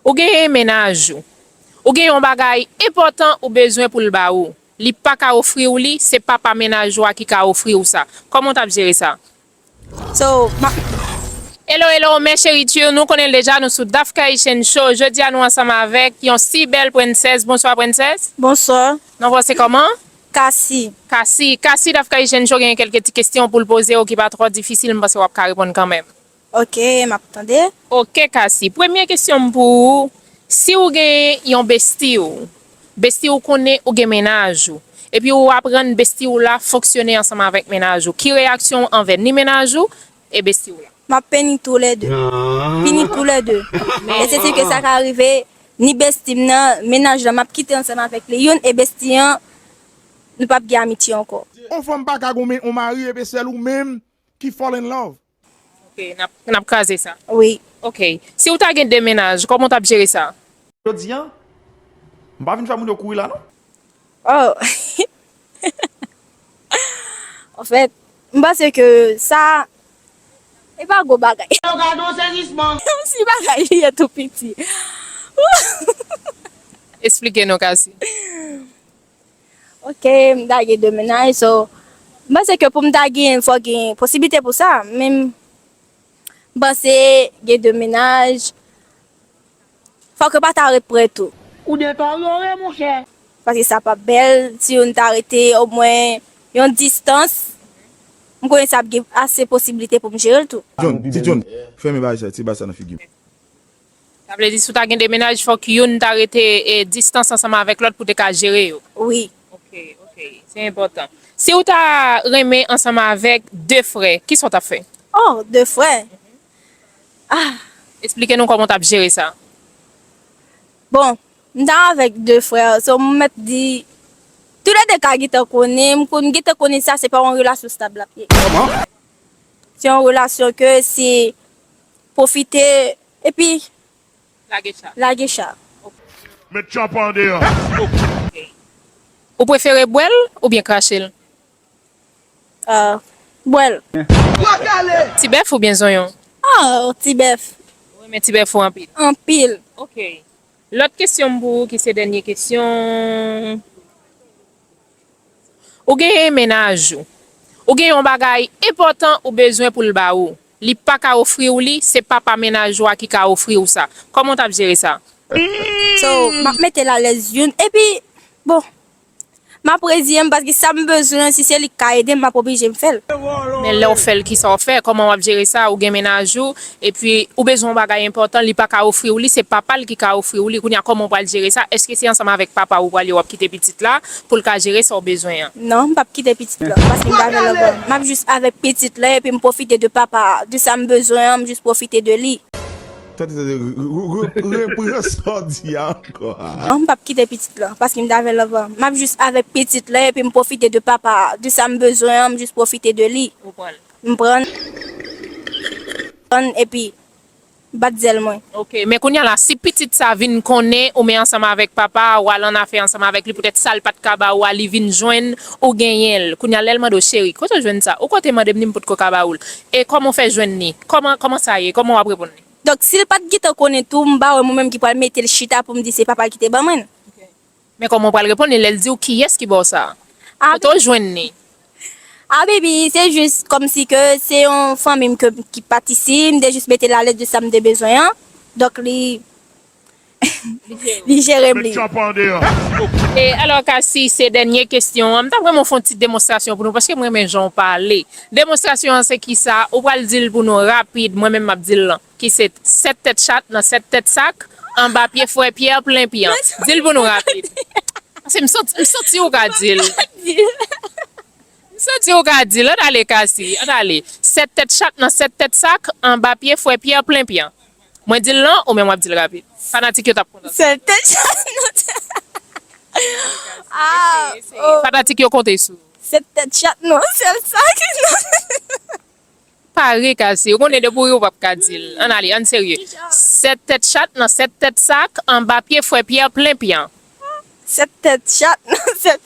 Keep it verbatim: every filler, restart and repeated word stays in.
Ou genyen mennaj ou. Ou gen yon bagay enpòtan ou bezwen pou l ba ou. Li pa ka ofri w li, se papa mennaj ou a ki ka ofri w sa. Kòman w t ap jere sa? So, ma... Hello, hello, mes chéritures, nou konnen l deja, nou sou Dafka Haitian Show. Jodi a nou ansanm avèk yon si bèl prensès. Bonswa, prensès. Bonswa. Non, se kòman? Kasi. Kasi, Kasi, Dafka Haitian Show genyen kèlke ti kesyon pou l poze w ki pa twò difisil, m panse w ap ka reponn kanmenm. Ok, m ap tande. Ok, Kasi. Premye kesyon m pou ou, si w gen yon besti w, besti w konnen ou gen mennaj ou, epi w aprann besti w la fonksyone ansanm avèk mennaj ou, ki reyaksyon w anvè ni mennaj ou e besti w la? M ap peni toulède. Pini toulède. E se si ke sa ka rive, ni besti m nan, mennaj la, m ap kite ansanm avèk li youn, e besti an, nou p ap gen amitye ankò. On fanm pa ka gon men, on mari, epi sèl ou menm ki fall in love. Ok, n ap, n ap kraze sa. Wi. Ok. Si w ta gen de mennaj, kòman w t ap jere sa? Jodi a, m pa vin fè moun yo kouri la, non. Oh. Anfèt, m panse ke sa, e pa gwo bagay. Yo gade yon sezisman. Si bagay li ye tou piti. Eksplike nou, Kasi. Ok, m ta gen de mennaj, so, m panse ke pou m ta gen, fò gen posiblite pou sa, men m panse gen de mennaj, fòk yo pa ta ret prè tou. Ou deteryore, monchè. Paske sa p ap bèl, si youn ta rete omwen yon distans, m konnen sa ap gen ase posiblite pou m jere l tou. John, ti John, fèmen bagay sa, ti bagay sa nan figi m. Sa vle di, si w ta gen de mennaj, fòk youn ta rete, e, distans ansanm avèk lòt pou te ka jere yo. Wi. Ok, ok. Se enpòtan. Si w ta renmen ansanm avèk de frè, kisa w t ap fè? Oh, de frè? Ah. Eksplike nou kòman w t ap jere sa. Bon, m ta avèk de frè, so m mèt di, toulède ka gentan konnen, m konn, gentan konnen sa, se pa yon relasyon stab l ap ye. Kòman? Se yon relasyon ke se pwofite, epi lage cha. Lage cha. Met tchòp an deyò. Ou prefere bwè l oubyen krache l? Ah, bwè l. Ti bèf oubyen zonyon? Ah, ti bèf. Ou renmen ti bèf ou anpil? Anpil. Ok. Lòt kesyon m pou ou, ki se dènye kesyon. Ou genyen mennaj ou. Ou gen yon bagay enpòtan ou bezwen pou l ba ou. Li pa ka ofri w li, se papa mennaj ou a ki ka ofri w sa. Kòman w t ap jere sa? So, m ap mete l alèz youn, epi, bon, m ap reziye m, paske sa m bezwen, si se li k ka ede m, m ap oblije m fè l. Men lè w fè l, kisa w fè? Kòman w ap jere sa? Ou gen mennaj ou, epi ou bezwen yon bagay enpòtan, li pa ka ofri w li, se papa l ki ka ofri w li. Kounye a, kòman w pral jere sa? Èske se ansanm avèk papa w ou pral ye, w ap kite pitit la pou l ka jere sa w bezwen an? Non, m p ap kite pitit la, paske m t avè l anvan. M ap jis avèk pitit la, epi m pwofite de papa a, de sa m bezwen an, m jis pwofite de li. Tande, tande, re-, re-, re-, repran sa w di a ankò a. Non, m p ap kite pitit la, paske m t avè l anvan. M ap jis avèk pitit la, epi m pwofite de papa a. De sa m bezwen an, m jis pwofite de li. Ou pran l? M pran l. Pran l, epi bat zèl mwen. Ok, men kounye a la, si pitit sa vin konnen ou men ansanm avèk papa a, w al annafè ansanm avèk li, poutèt sa l pa t ka ba ou a, li vin jwenn ou genyen l. Kounye a, lè l mande w, cheri, kote w jwenn sa? Ou kote mande m ni m potko ka ba ou l. E kòman w fè jwenn li? Kòman, kòman sa ye? Kòman w ap reponn li? Donk, si l pa t gentan konnen tou, m pa wè mwen menm ki pral mete l chita pou m di se papa l ki te ban mwen l. Ok. Men kòman w pral reponn li lè l di w kiyès ki ba w sa? Ah, kote w jwenn li? Ah, baby, se jis kòmsi ke se yon fanmi m ke, ki pa t isi, m te jis mete l alèz de sa m te bezwen an. Donk, li, li jere m li. E alò, Kasi, se dènye kesyon an. M ta renmen w fè yon ti demonstrasyon pou nou, paske m renmen jan w pale. Demonstrasyon an, se kisa? Ou pral di l pou nou rapid, mwen menm m ap di l lan. Ki se sèt tèt chat nan sèt tèt sak, anba pye frè Pyè plen pyan. Di l pou nou rapid. Paske m santi, m santi ou ka di l. M santi ou ka di l. Ann ale, Kasi, ann ale. Sèt tèt chat nan sèt tèt sak, anba pye frè Pyè plen pyan. Mwen di l lan, ou menm w ap di l rapid. Fanatik yo t ap kontan. Sèt tèt chat nan sèt... Ah, oh. Fanatik yo konte sou ou. Sèt tèt chat nan sèt sak. Pa ri, Kasi. Ou konnen depi w ri, ou p ap ka di l. Ann ale, ann serye. Sèt tèt chat nan sèt tèt sak, anba pye frè Pyè plen pyan. Sèt tèt chat nan sèt